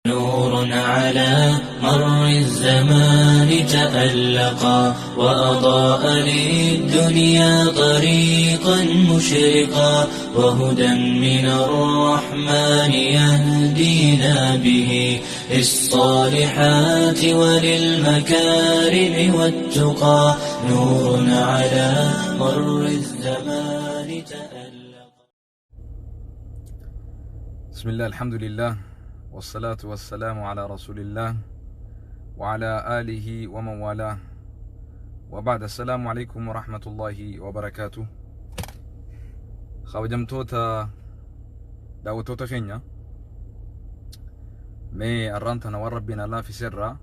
نور على مر الزمان تألقا وأضاء للدنيا طريقا مشرقا وهدى من الرحمن يهدينا به للصالحات وللمكارم والتقى نور على مر الزمان تألقا. بسم الله، الحمد لله، والصلاة والسلام على رسول الله وعلى آله ومن والاه، وبعد، السلام عليكم ورحمة الله وبركاته. Kabajamtoota daawwattoota keenya, mee arraan tana waan rabbiin laaffiserraa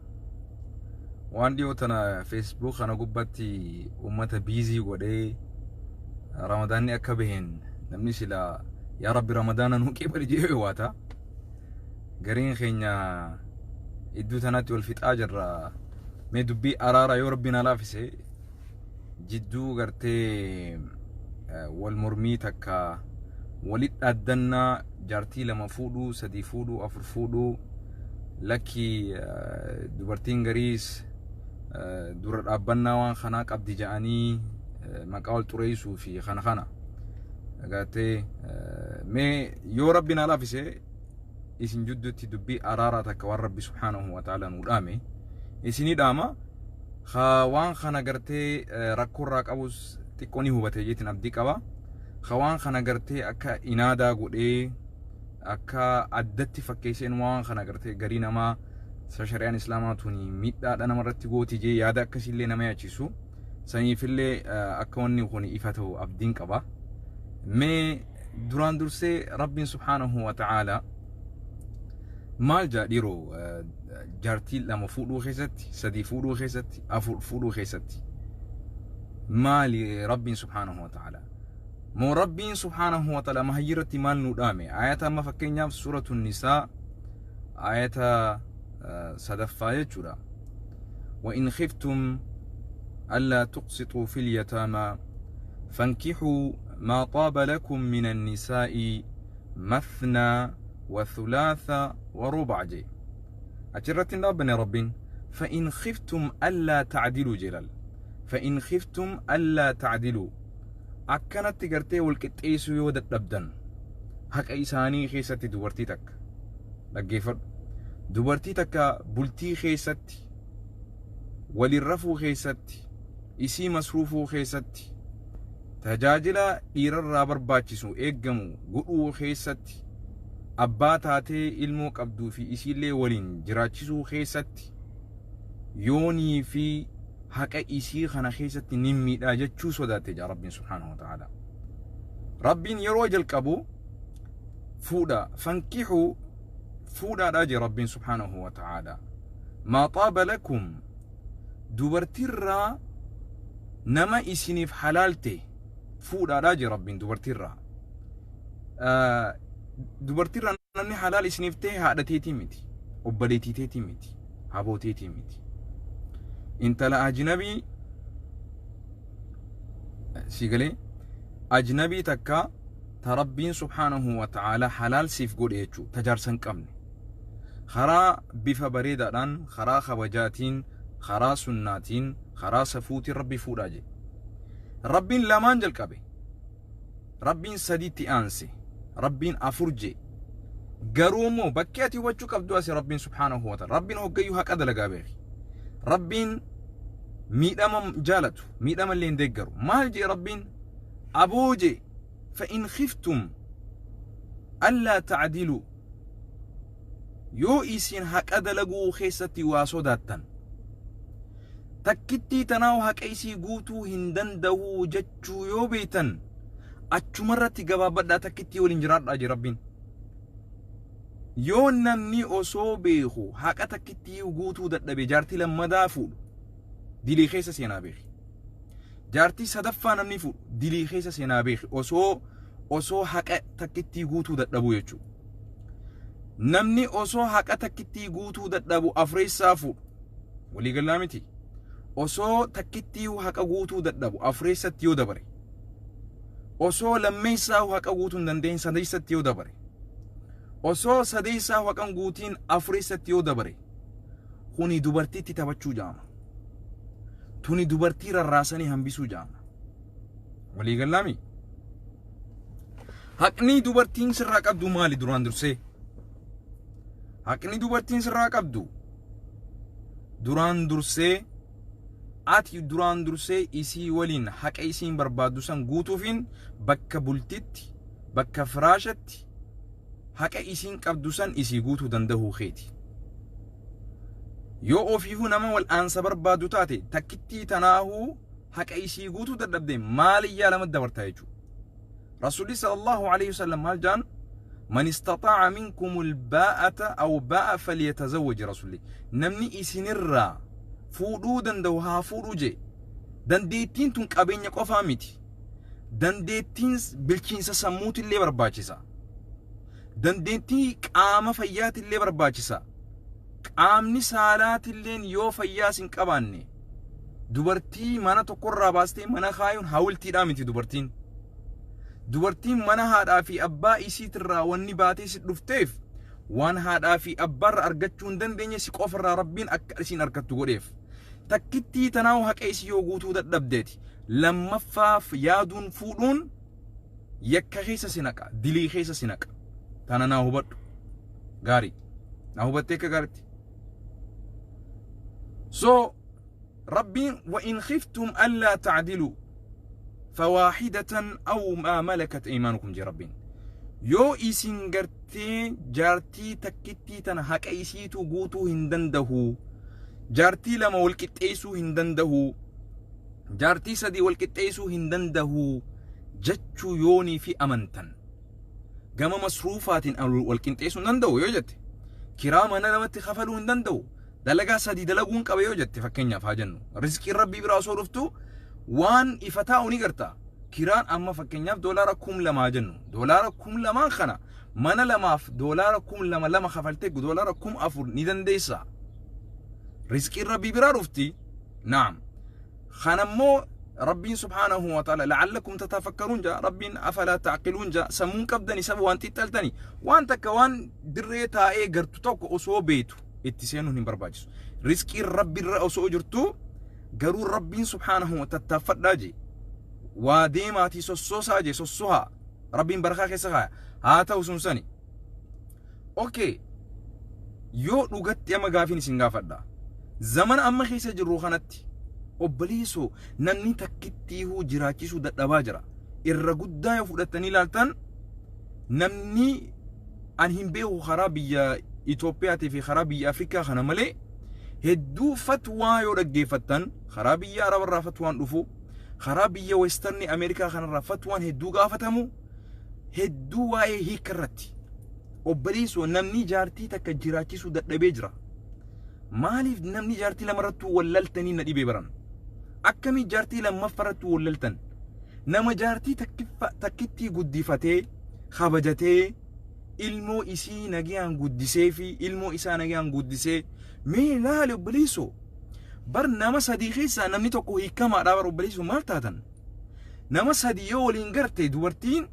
waan dhiyoo tana Facebook kana gubbatti ummata busy godhee, Ramadaanni akka baheen namni sila "Yaa Rabbi, Ramadaana nuu qeebali" jedhee waata. Gariin keenya iddoo tanatti wal fixaa jirra. Mee dubbii araara yoo rabbiin laafise jidduu gartee wal mormii takka walit dhaaddannaa, jaartii lama fuudhuu, sadii fuudhuu, afur fuudhuu, lakki dubartiin gariis dura dhaabbannaa waan kanaa qabdi ja'anii maqaa wal xureessuu fi kana gartee, mee yoo rabbiin laafise isin jidduutti dubbii araaraa takka waan rabbi subhaanahu wa ta'ala nuu dhaame isinii dhaama. Waan kana gartee rakkoorraa qabus xiqqoo ni hubate jeetiin abdii qaba. Ka waan kana gartee akka inaadaa godhee, akka addatti fakkeesseen waan kana gartee garii namaa shari'aan islaamaa tuni miidhaadha namarratti gooti jee yaada akkasiillee nama yaachisu saniifillee akka wanni kun ifa ta'u abdiin qaba. Mee duraan dursee rabbiin subhaanahu wa ta'ala maal jaa dhiiroo, jaartii lama fuudhuu keessatti, sadii fuudhuu keessatti, afur fuudhuu keessatti maali rabbiin subhaanahu wa ta'ala? Moo rabbiin subhaanahu wa ta'ala mahayyirratti maal nu dhaame? Ayata amma fakkeenyaaf suuratu Nisaa ayata sadaffaa jechuudha. وإن خفتم ألا تقسطوا في اليتامى فانكحوا ما طاب لكم من النساء مثنى وثلاث وربع جي أجرت ربنا رب. فإن خفتم ألا تعدلوا، جلال، فإن خفتم ألا تعدلوا، akkanatti gartee wal qixxeessuu yoo dadhabdan haqa isaanii keessatti, dubartii takka dhaggeeffadhu, dubartii takka bultii keessatti, waliin rafuu keessatti, isii masruufuu keessatti, tajaajila dhiirarraa barbaachisu eeggamu godhuu keessatti, abbaa taatee ilmoo qabduu fi isiillee waliin jiraachisuu keessatti, yoonii fi haqa isii kana keessatti ni miidhaa jechuu sodaatte jaa rabbiin subhaanahu wa ta'ala. Rabbiin yeroo jalqabu fuudha, فانكحوا fuudhaadhaa jee rabbiin subhaanahu wa ta'ala. ما طاب لكم, dubartiirraa nama isiniif halaal ta'e fuudhaadhaa jee rabbiin dubartiirraa. Dubartiirraa namni halaal isiniif ta'e haadha teetii miti, obboleettii teetii miti, habooteetii miti. Intala ajnabii si galee, ajnabii takka ta rabbiin subhaanahu wa ta'ala halaal siif godhe jechuu, tajaarsa hin qabne, karaa bifa bareedaadhaan, karaa kabajaatiin, karaa sunnaatiin, karaa safuutiin rabbi fuudhaa jedhe. Rabbiin lamaan jalqabe, rabbiin sadiitti aanse, rabbiin afur je. Garuu immoo bakki ati hubachuu qabdu asi rabbiin subhaanahu wa ta'ala, rabbiin hoggayyuu haqa dalagaa beeki. Rabbiin miidhama jaalatu, miidhama illee hin deeggaru. Maal jee rabbiin aboo jee? فإن خفتم ألا تعدلوا, yoo isin haqa dalaguu keessatti waa sodaattan, takkittii tanaa haqa isii guutuu hin danda'uu jechuu yoo beeytan, achumarratti gabaabadhaa, takkittii waliin jiraadhaa jee rabbiin. Yoo namni osoo beeku haqa takkittii guutuu dadhabe jaartii lammadaa fuudhu, dilii keessa seenaa beeki. Jaartii sadaffaa namni fuudhu dilii keessa seenaa beeki, osoo haqa takkittii guutuu dadhabuu jechuudha. Namni osoo haqa takkittii guutuu dadhabu afreessaa fuudhu, waliigalaa miti, osoo takkittii haqa guutuu dadhabu afreessatti yoo dabare, osoo lammeessaa haqa guutuu hin dandeenye sadeessatti yoo dabare, Osoo sadeessaa haqan guutiin afureessatti yoo dabare, kuni dubartiitti taphachuu jaama. Tuni dubartii rarraasanii hambisuu jaama. Walii gallaami? Haqni dubartiin sirraa qabdu maali duraan dursee? Haqni dubartiin sirraa qabdu duraan dursee, ati duraan dursee isii waliin haqa isiin barbaaddu san guutuufiin bakka bultitti, bakka firaashatti haqa isiin qabdu san isii guutuu danda'uu keeti. Yoo ofiifuu nama wal'aansa barbaaddu taate, takkittii tanaahuu haqa isii guutuu dadhabde, maaliyyaa lama dabarta jechuudha. Rasuulli sallallahu alayhi wasallam maal jaan? من استطاع منكم الباءة أو باء فليتزوج. رسولي namni isinirraa fuudhuu danda'u haa fuudhuu jee. Dandeettiin tun qabeenya qofaa miti. Dandeettiin bilchiinsa sammuutillee barbaachisa. Dandeettii qaama fayyaatillee barbaachisa. Qaamni saalaatilleen yoo fayyaas hin qabaanne, dubartii mana tokkorraa baastee mana kaayuun hawultiidhaa miti dubartiin. Dubartiin mana haadhaa fi abbaa isiitirraa wanni baatee si dhufteef, waan haadhaa fi abbaarra argachuu hin dandeenye si qofarraa Rabbiin akka isiin argattu godheef. Takkittii tanaahu haqa isii yoo guutuu dadhabdeeti, lammaffaaf yaaduun fuudhuun yakka keessa si naqa, dilii keessa si naqa. Tana naa hubadhu. Gaarii. Naa hubattee akka gaariitti. So Rabbiin وإن خفتم ألا تعدلوا فواحدة أو ما ملكت أيمانكم jee Rabbiin. Yoo isin gartee jaartii takkittii tana haqa isiitu guutuu hin dandahu, jaartii lama wal qixxeessuu hin dandahu, jaartii sadii wal qixxeessuu hin dandahu jechuu yoonii fi amantan, gama masruufaatiin wal qixxeessuu hin danda'u yoo jette, kiraa mana namatti kafaluu hin danda'u, dalagaa sadii dalaguun qaba yoo jette, fakkeenyaaf haa jennu, rizqiin Rabbii biraa osoo dhuftu waan ifa taa'u ni garta. Kiraan amma fakkeenyaaf $2,000 haa jennu, $2,000 kana mana lamaaf $2,000 lama kafaltee $4,000 ni dandeessa. Rizqiin Rabbii biraa dhufti. Naam, kanammoo Rabbiin subhaanahu wa ta'ala لعلكم تتفكرون jaa Rabbiin. أفلا تعقلون jaa. Sammuun qabdani saba waan xiixxaltani waan takka waan dirree taa'ee gartu tokko osoo beetu itti seenuun hin barbaachisu. Rizqiin Rabbiirra osoo jirtu garuu Rabbiin subhaanahu wa tattaaffadhaa jee, waa deemaatii sossoosaa jee, sossohaa, Rabbiin barakaa keessa kaaya. Haa ta'u sun sani. Okay, yoo dhugatti amma gaafiin isin gaafadha. Zamana amma keessa jirru kanatti, obboleessoo, namni takkittiihuu jiraachisuu dadhabaa jira. Irra guddaa yoo fudhattanii ilaaltan, namni an hin beeku karaa biyya Itoophiyaatii fi karaa biyya Afrikaa kana malee, hedduu fatwaa yoo dhaggeeffattan, karaa biyya Arabarraa fatwaan dhufu, karaa biyya Western Ameerikaa kanarraa fatwaan hedduu gaafatamu, hedduu waa'ee hiika irratti. Obboleessoo, namni jaartii takka jiraachisuu dadhabee jira. Maaliif namni jaartii lamarrattuu wallaltanii na dhibee baran? Akkamii jaartii lammaffaarrattuu wallaltan? Nama jaartii takkittii guddifatee kabajatee, ilmoo isii nagayaan guddisee fi ilmoo isaa nagayaan guddisee, mee ilaali obboleessoo. Bar nama sadii keessaa namni tokko hiikamaadha bar. Obboleessoo, maal taatan? Nama sadii yoo waliin garte, dubartiin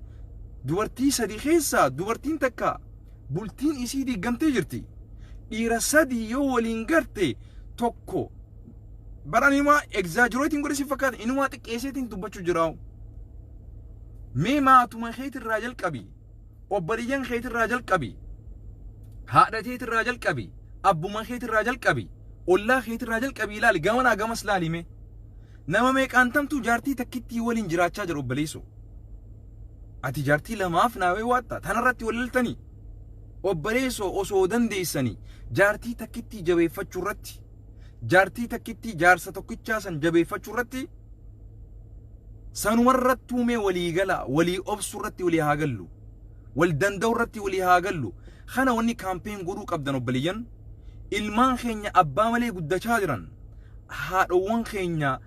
dubartii sadii keessaa dubartiin takka bultiin isii diigamtee jirti. Dhiira sadii yoo waliin garte tokko baran inumaa exaggerate godhe si fakkaata, inumaa xiqqeesseetiin dubbachuu jiraa'u. Mee maatuma keetirraa jalqabi, obboleeyyan keetirraa jalqabi, haadha teetirraa jalqabi, abbuma keetirraa jalqabi, ollaa keetirraa jalqabi, ilaali, gamanaa gamas laali. Mee nama meeqaantamtu jaartii takkittii waliin jiraachaa jira? Obboleessoo, ati jaartii lamaaf naawee waatta tanarratti walaltanii. Obboleessoo, osoo dandeessanii jaartii takkittii jabeeffachuu irratti, jaartii takkittii jaarsa tokkichaa san jabeeffachuu irratti, sanumarrattuu mee walii gala, walii obsuu irratti walii haa gallu, wal danda'u irratti walii haa gallu. Kana wanni campaign godhuu qabdan, obboleeyyan, ilmaan keenya abbaa malee guddachaa jiran, haadhowwan keenya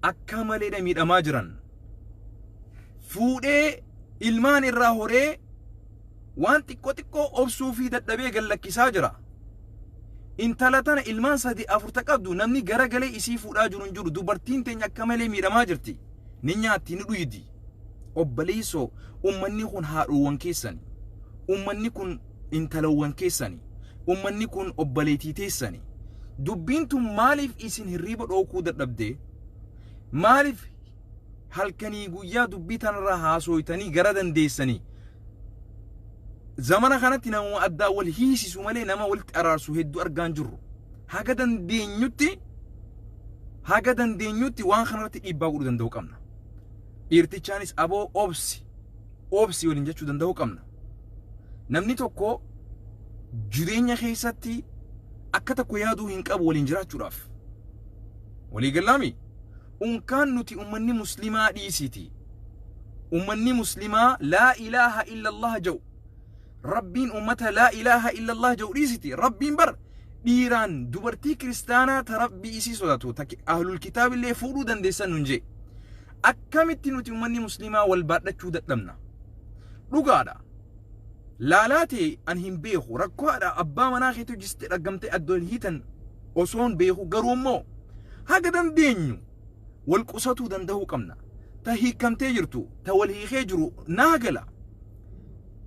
akka maleedha miidhamaa jiran. Fuudhee ilmaan irraa horee waan xiqqoo xiqqoo obsuu fi dadhabee gallakkisaa jira. Intala tana ilmaan sadi afurta qabdu namni garagalee isii fuudhaa jiru hin jiru. Dubartiin teenya akka malee miidhamaa jirti. Ni nyaatti, ni dhuydi. Obboleessoo, ummanni kun haadhoowwan keessani. Ummanni kun intalawwan keessani. Ummanni kun obboleetii teessani. Dubbiin tun maaliif isin hirriiba dhookuu dadhabde? Maaliif halkanii guyyaa dubbii tanarraa haasooytanii gara dandeessanii? Zamana kanatti namuma addaa wal hiisisu malee nama walitti araarsu hedduu argaan jirru. Haga dandeenyutti waan kanarratti dhiibbaa godhuu danda'uu qabna. Dhiirtichaanis aboo obsi, obsi waliin jechuu danda'uu qabna. Namni tokko jireenya keessatti akka tokko yaaduu hin qabu waliin jiraachuudhaaf. Walii gallaami? Unkaan nuti ummanni Muslimaa dhiisiti. Ummanni Muslimaa laa ilaaha illallah jedhu. Rabbiin ummata laa ilaaha illallah jedhu dhiisiti. Rabbiin bar dhiiraan dubartii Kiristaanaa ta Rabbii isii sodaatu, ta ahlul kitaabillee fuudhuu dandeessan nun jee. Akkamitti nuti ummanni Muslimaa wal baadhachuu dadhabna? Dhugaadha. Laalaa ta'e an hin beeku, rakkoodha abbaa manaa keetu jiste dhaggamtee addoon hiitan osoon beeku, garuu immoo haga dandeenyu wal qusatuu danda'uu qabna. Ta hiikamtee jirtu, ta wal hiikee jiru naa gala.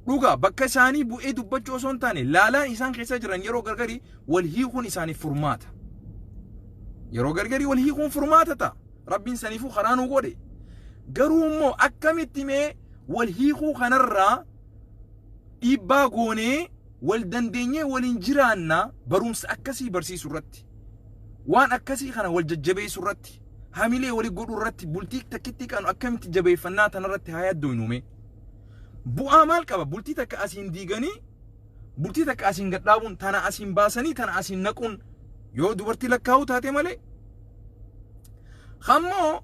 Dhugaa bakka isaanii bu'ee dubbachuu osoo hin taane, laalaan isaan keessa jiran yeroo gargarii wal hiikuun isaaniif furmaata. Yeroo gargarii wal hiikuun furmaata ta'a. Rabbiin saniifuu karaa nuu godhe. Garuu immoo akkamitti mee wal hiikuu kanarraa dhiibbaa goonee wal dandeenyee waliin jiraanna? Barumsa akkasii barsiisuu irratti, waan akkasii kana wal jajjabeessuu irratti, hamilee walii godhuu irratti, bultii takkitti kanu akkamitti jabeeffannaa tanarratti haa yaaddoynume. Bu'aa maal qaba bultii takka asiin diiganii bultii takka asiin gadhaabuun, tana asiin baasanii tana asiin naquun, yoo dubartii lakkaa'uu taate malee? Hammoo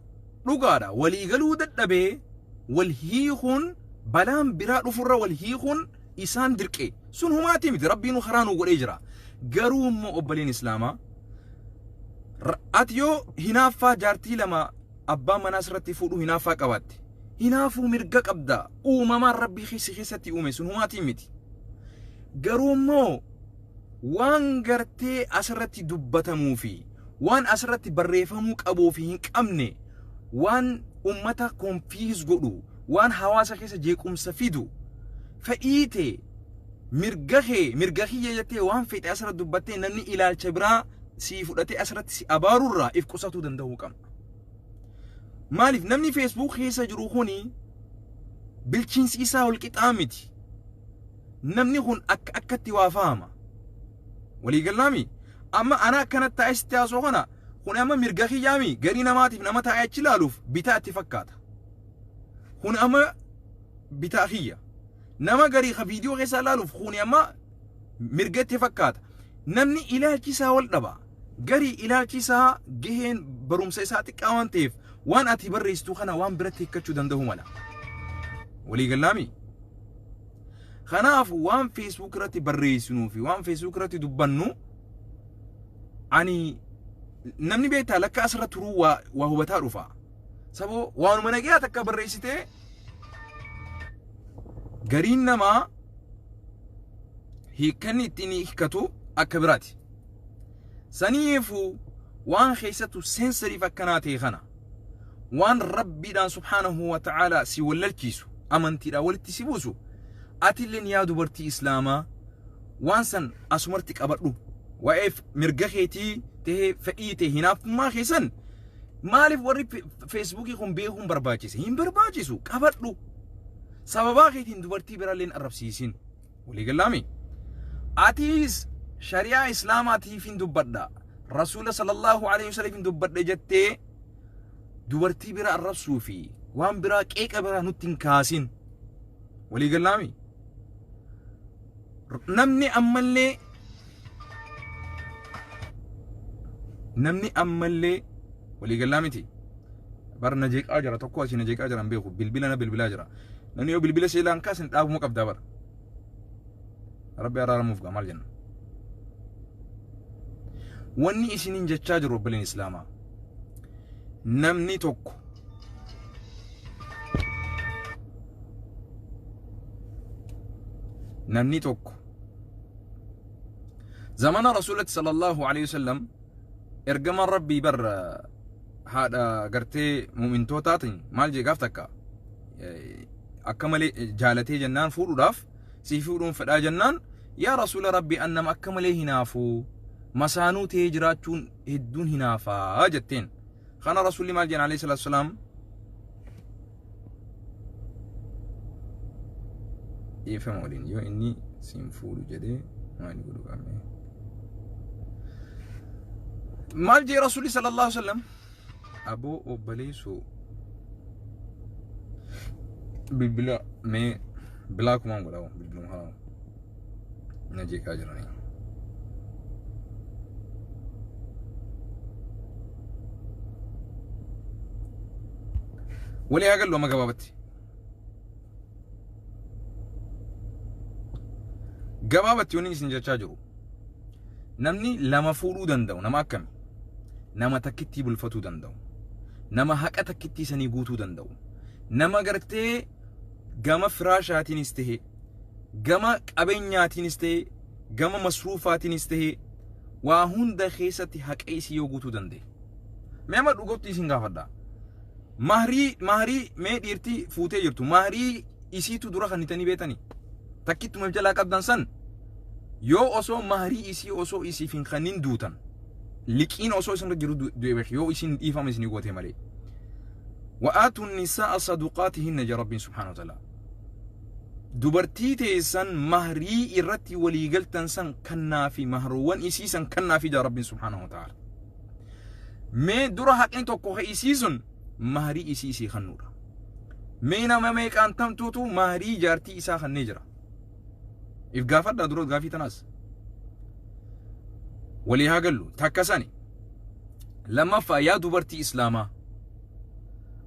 dhugaadha, waliigaluu dadhabee wal hiikuun, balaan biraa dhufurra wal hiikuun isaan dirqe sun humaatii miti. Rabbiin karaa nuu godhee jira. Garuu immoo obboleen Islaamaa, ati yoo hinaaffaa jaartii lama abbaa manaa sirratti fuudhuu hinaaffaa qabaatte, hinaafuu mirga qabda. Uumamaan Rabbii keessi keessatti uume sun humaatii miti. Garuu immoo waan gartee asirratti dubbatamuu fi waan asirratti barreeffamuu qabuu fi hin qabne, waan ummata confuse godhu, waan hawaasa keessa jeequmsa fidu, fedhii ta'e mirga kee, mirga kiyya jettee waan fedhe asirratti dubbattee namni ilaalcha biraa sii fudhatee asirratti si abaarurraa if qusatuu danda'uu qabna. Maaliif? Namni Facebook keessa jiru kuni bilchiinsi isaa wal qixaa miti. Namni kun akka akkatti waa fahama. Waliigalaami? Amma ana akkanatti taa'ee sitti haasoo kana kun amma mirga kiyyaami, garii namaatiif nama taa'ee achi ilaaluuf bitaa itti fakkaata. Kun amma bitaa kiyya. Nama garii ka viidiyoo keessa ilaaluuf kun amma mirga itti fakkaata. Namni ilaalchi isaa wal dhaba. Garii ilaalchi isaa gaheen barumsa isaa xiqqaa waan ta'eef waan ati barreessitu kana waan biratti hiikkachuu danda'u mala. Waliigalaami? Kanaaf waan Facebook irratti barreessinuu fi waan Facebook irratti dubbannu, ani namni beektaa lakka asirra turuu waa hubataa dhufa. Saboo waanuma nagayaa takka barreessitee gariin namaa hiikkanni ittiin hiikkatu akka biraati. Saniifuu waan keessattuu sensitive akkanaa ta'e kana, waan Rabbiidhaan subhaanahu wa ta'aalaa si wallalchiisu, amantiidhaan walitti si buusu, atilleen yaa dubartii Islaamaa waan san asumarti qabadhu. Waa'ee mirga keetii ta'ee, fedhii ta'e, hinaaffummaa keessan maaliif warri Facebookii kun beekuun barbaachise? Hin barbaachisu, qabadhu. Sababaa keetiin dubartii biraallee hin arrabsiisin. Waliigalaami? Atiis shari'aa Islaamaatiif hin dubbadha, Rasuula sallallahu alaihi wasallam hin dubbadhe jettee dubartii bira arrabsuu fi waan biraa qeeqa biraa nutti hin kaasin. Waliigalaami? Namni ammallee waliigalaa miti. Bar na jeeqaa jira, tokko asii na jeeqaa jira, hin beeku, bilbila na bilbilaa jira. Namni yoo bilbila seelaan kaasin dhaabuma qabdaa bara. Rabbi araaramuuf gaa maal jenna? Wanni isiniin jechaa jiru, obboleen Islaamaa, namni tokko zamana Rasuulatti sallallahu alaihi wasallam, ergamaan Rabbii bar haadha gartee mu'mintootaatiin maal jee? Gaaf takka akka malee jaalatee jennaan fuudhuudhaaf, sii fuudhuun fedhaa jennaan, Yaa Rasuula Rabbii an nama akka malee hinaafu masaanuu ta'ee jiraachuun hedduun hinaafaa jetteen. Kana Rasuulli maal jedhan alayhi salaatu wasalaam? Dhiifama waliin yoo inni siin fuudhu jedhee maal godhu qabne? Maal jee Rasuulli sallallahu alaihi wasallam? Aboo obboleessoo bilbila mee bilaa kumaan godhaa bilbiluma haa na jeeqaa jiranii. Walii haa gallu amma gabaabatti. Gabaabatti wanni isin jechaa jiru. Namni lama fuudhuu danda'u nama akkami? Nama takkittii bulfatuu danda'u. Nama haqa takkittii sanii guutuu danda'u. Nama gartee gama firaashaatiinis ta'e, gama qabeenyaatiinis ta'e, gama masruufaatiinis ta'e, waa hunda keessatti haqa isii yoo guutuu danda'e. Mee amma dhugatti isin gaafadha. Mahrii mahrii mee dhiirtii fuutee jirtu mahrii isiitu dura kannitanii beetanii takkittuma jalaa qabdan san yoo osoo mahrii isii osoo isiif hin kannin duutan liqiin osoo isinirra jiru du'e beeki yoo isin dhiifama isinii goote malee. Wa'aatu nisaa'a saduqaatihinna jedha Rabbiin subhaanahu wa ta'ala. Dubartii teessan mahrii irratti walii galtan san kannaa fi mahroowwan isii san kannaa fi jedha Rabbiin subhaanahu wa ta'ala. Mee dura haqni tokko ka isii sun mahrii isii isii kannuudha. Mee nama meeqaan tamtuutu mahrii jaartii isaa kannee jira. If gaafadhaa dura gaafii tanaas. Walii haa gallu takka sani. Lammaffaa yaa dubartii Islaamaa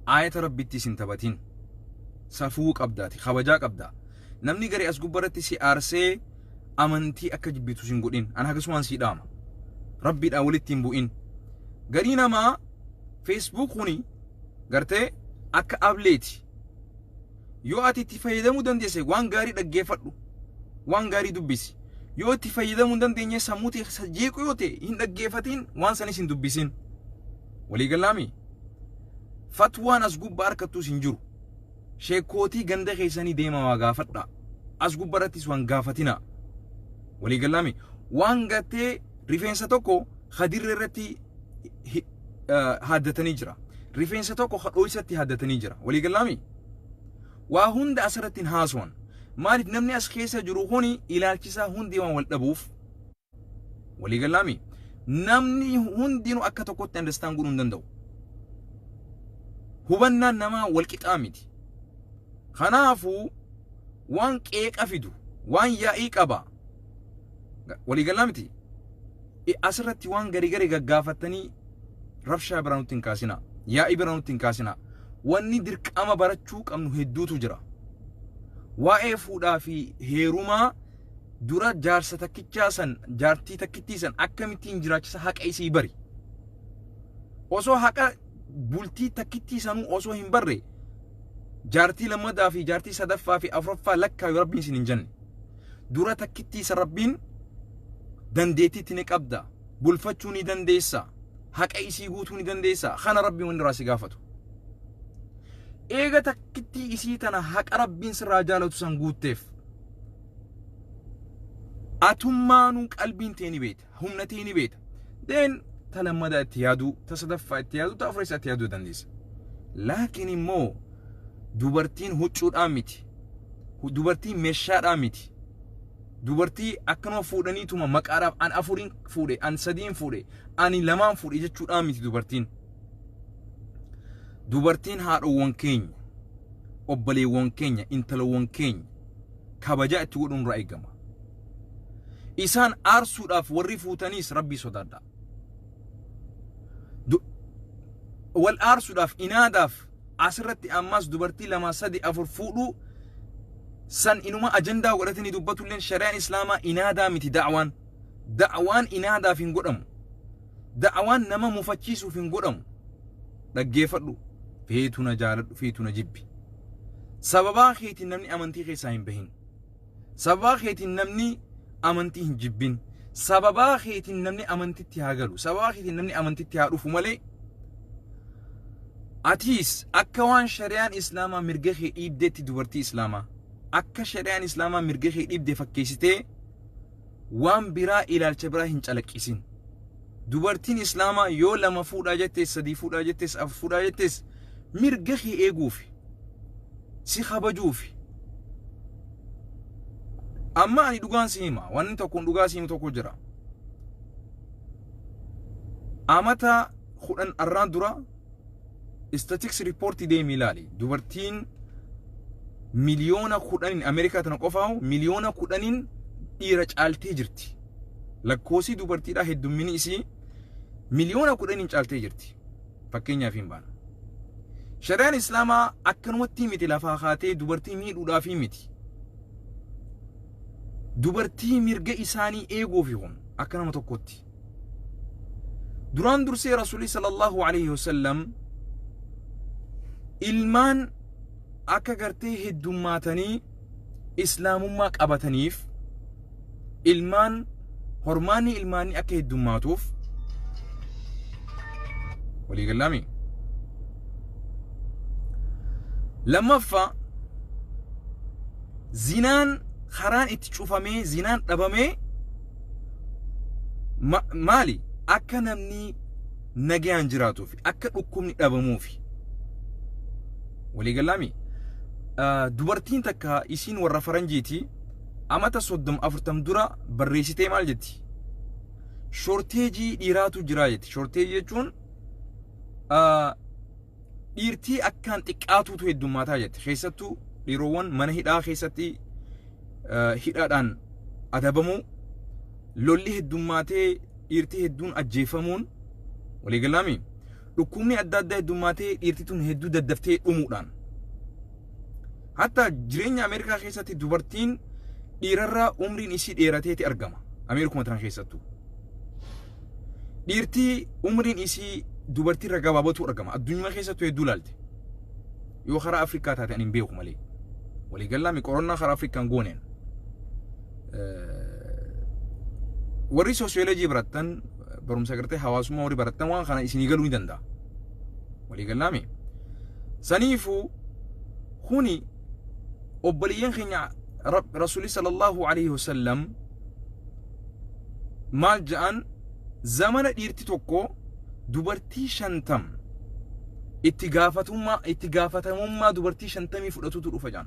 aayata rabbitti isin taphatin. Safuu qabdaati kabajaa qabdaa. Namni gari as gubbarratti si aarsee amantii akka jibbitu sin godhin. An akkasumaan sii dhaama. Rabbiidhaan walitti hin bu'in. Garii namaa Facebook kuni gartee akka ableeti. Yoo ati itti fayyadamuu dandeesse waan gaarii dhaggeeffadhu. Waan gaarii dubbisi. Yoo itti fayyadamuu hin dandeenye sammuu tee keessa jeequ yoo ta'e hin dhaggeeffatin waan sanis hin dubbisin. Walii galaami? Fatwaan as gubbaa harkattuus hin jiru. Sheekkootii ganda keessanii deemaa waa gaafadhaa. As gubbarrattis waan gaafatinaa. Walii galaami? Waan gartee rifeensa tokko kadirre irratti haaddatanii jira. Rifeensa tokko kadhooysatti haaddatanii jira. Walii galaami? Waa hunda asirratti hin haasawan. Maaliif namni as keessa jiru kuni ilaalchisaa hundi waan wal dhabuuf. Walii galaami? Namni hundinuu akka tokkotti understand godhuu hin danda'u. Hubannaan namaa wal qixaa miti. Kanaafuu waan qeeqa fidu, waan yaa'ii qaba. Walii galaa miti? Asirratti waan gari gari gaggaafattanii rabshaa biraa nutti hin kaasinaa. Yaa'ii biraa nutti hin kaasinaa. Wanni dirqama barachuu qabnu hedduutu jira. Waa'ee fuudhaa fi heerumaa dura jaarsa takkichaa san jaartii takkittii san akkamittiin jiraachisa haqa isii bari. Osoo haqa bultii takkittii sanuu osoo hin barre jaartii lammadaa fi jaartii sadaffaa fi afuraffaa lakkaayu rabbiin sin hin jenne. Dura takkittii san rabbiin dandeettiitti ni qabda. Bulfachuu ni dandeessa. Haqa isii guutuu ni dandeessa. Kana rabbiin wanni irraa si gaafatu. Eega takkittii isii tana haqa rabbiin sirraa jaalatu san guutteef atummaanuu qalbiin tee ni beekta. Humna tee ni beekta. Then ta lammadaa itti yaaduu, ta sadaffaa itti yaaduu, ta afreessaa itti yaaduu dandeessa. Laakiin immoo dubartiin huccuudhaan miti. Dubartiin meeshaadhaan miti. Dubartii akkanuma fuudhaniituma maqaadhaaf an afuriin fuudhe, an sadiin fuudhe, ani lamaan fuudhe jechuudhaan miti dubartiin. Dubartiin haadhowwan keenya, obboleewwan keenya, intalowwan keenya kabajaa itti godhuun irraa eegama. Isaan aarsuudhaaf warri fuutaniis rabbii sodaadhaa. Wal aarsuudhaaf inaadaaf asirratti ammas dubartii lama sadi afur fuudhuu san inuma ajandaa godhatanii dubbatulleen shari'aan islaamaa inaadaa miti da'waan. Da'waan inaadaaf hin godhamu. Da'waan nama mufachiisuuf hin godhamu. Dhaggeeffadhu. Feetu na jaaladhu, feetu na jibbi. Sababaa keetiin namni amantii keessaa hin bahin. Sababaa keetiin namni amantii hin jibbin. Sababaa keetiin namni amantitti haa galu. Sababaa keetiin namni amantitti haa dhufu malee atiis akka waan shari'aan islaamaa mirga kee dhiibdeetti dubartii islaamaa akka shari'aan islaamaa mirga kee dhiibde fakkeessitee waan biraa ilaalcha biraa hin calaqqisin. Dubartiin Islaamaa yoo lama fuudhaa jettees, sadii fuudhaa jettees, afur fuudhaa jettees, mirga kee eeguufi, si kabajuufi. Amma ani dhugaan si hima, wanni tokkoon dhugaa si himu tokko jira. Amata 10 arraan dura statistics report deemi ilaali. Dubartiin 10 miliyooniin Ameerikaa tana qofaa'u 10 miliyooniin dhiira caaltee jirti. Lakkoofsi dubartiidhaa heddummini isii 10 miliyooniin caaltee jirti. Fakkeenyaaf hin baana. Shari'aan Islaamaa akkanumatti miti lafaa kaatee dubartii miidhuudhaaf miti. Dubartii mirga isaanii eeguufi kun akka nama tokkotti. Duraan dursee Rasuulli sallallahu alaihi wasallam ilmaan akka gartee heddummaatanii islaamummaa qabataniif, ilmaan hormaanni ilmaanii akka heddummaatuuf, walii gallaami. Lammaffaa, zinaan karaan itti cufamee zinaan dhabamee maali? Akka namni nagayaan jiraatuuf, akka dhukkubni dhabamuufi. Walii gallaami. Dubartiin takka isiin warra faranjiiti amata 30 40 dura barreessitee maal jetti? Shortage dhiiraatu jira jetti. Shortage jechuun dhiirtii akkaan xiqqaatuutu heddummaataa jetti. Keessattuu dhiirowwan mana hidhaa keessatti hidhaadhaan adabamuu, lolli heddummaatee dhiirtii hedduun ajjeefamuun, waliigalaami, dhukkubni adda addaa heddummaatee dhiirtii tun hedduu daddaftee dhumuudhaan. Hatta jireenya Ameerikaa keessatti dubartiin dhiirarraa umriin isii dheerateeti argama. Ameerikuma tana keessattuu. Dhiirtii umriin isii dubartiirra gabaabatu argama. Addunyaa keessattuu hedduu ilaalte. Yoo karaa Afrikaa taate ani hin beeku malee. Waliigalaami, qorannaa karaa Afrikaan gooneen. Warri soosiyoloojii barattan, barumsa gartee hawaasummaa warri barattan, waan kana isinii galuu ni danda'a. Waliigalaami. Saniifuu kuni obboleeyyan keenya, Rasuulli sallallahu alaihi wasallam maal ja'an? Zamana dhiirti tokko dubartii 50 itti gaafatamummaa dubartii 50 fudhatutu dhufa ja'an.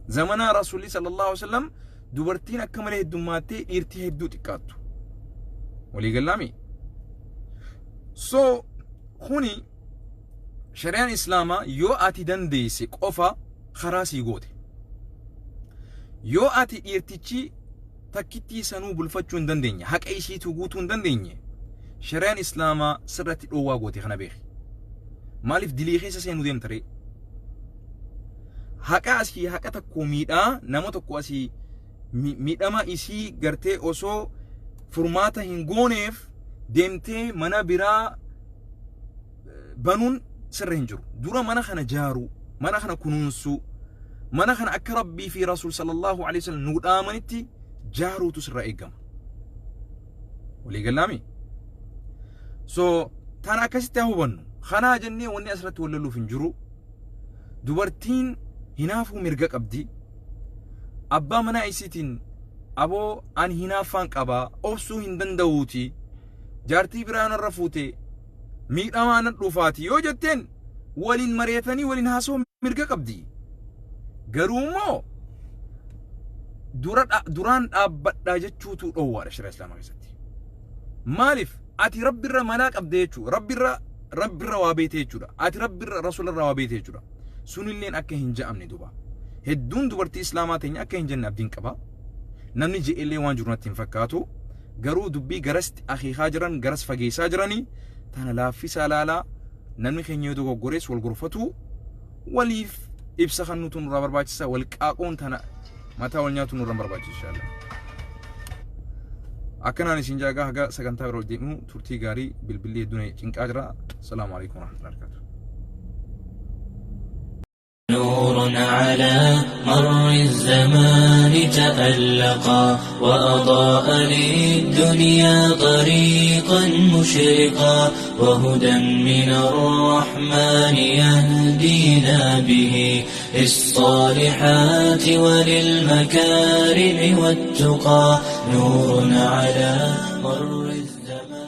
Zamana Rasuulli sallallahu alaihi wasallam dubartiin akka malee heddummaattee dhiirtii hedduu xiqqaattu. Waliigalaami. So kuni shari'aan Islaamaa yoo ati dandeesse qofa karaa sii goote. Yoo ati dhiirtichi takkittii sanuu bulfachuu hin dandeenye, haqa isiituu guutuu hin dandeenye, shari'aan Islaamaa sirratti dhoowwaa goote kana beeki. Maaliif dilii keessa seenuu deemta ree? Haqa asii haqa tokko miidhaa nama tokko asii miidhama isii gartee osoo furmaata hin gooneef deemtee mana biraa banuun sirra hin jiru. Dura mana kana jaaruu, mana kana kunuunsuu, mana kana akka Rabbii fi Rasuul sallallahu alaihi wasallam nuu dhaamanitti jaaruutu sirra eegama. Walii galaami? So tana akkasitti haa hubannu. Kanaa jennee wanni asirratti wal loluuf hin jiru. Dubartiin hinaafuu mirga qabdi. Abbaa manaa isiitiin, "Aboo, ani hinaaffaan qabaa, obsuu hin danda'uuti. Jaartii biraa narra fuute, miidhamaa nan dhufaati," yoo jetteen waliin mari'atanii waliin haasa'uu mirga qabdi. Garuu immoo dura duraan dhaabbadhaa jechuutu dhoowwaadha shari'a Islaamaa keessatti. Maaliif? Ati Rabbirra malaa qabda jechuudha. Rabbirra waa beete jechuudha. Ati Rabbirra, Rasuularra waa beete jechuudha. Sunilleen akka hin ja'amne duba. Hedduun dubartii Islaamaa teenya akka hin jenne abdiin qaba. Namni je'ellee waan jiru natti hin fakkaatu. Garuu dubbii garasti akeekaa jiran, garas fageessaa jiranii tana laaffisaa laalaa. Namni keenya yoo dogoggorees wal gorfatu, waliif ibsa kan nutu nurraa barbaachisa. Wal qaaqoon tana mataa wal nyaatu nurra barbaachisa, inshallah. Akkanaan isin jaagaa, haga sagantaa biroo deemu turtii gaarii. Bilbilli hedduun cinqaa jira. Salaamu alaikum warahmatullahi wabarakatuh. نور على مر الزمان تألقا وأضاء للدنيا طريقا مشرقا وهدى من الرحمن يهدينا به للصالحات وللمكارم والتقى نور على مر الزمان.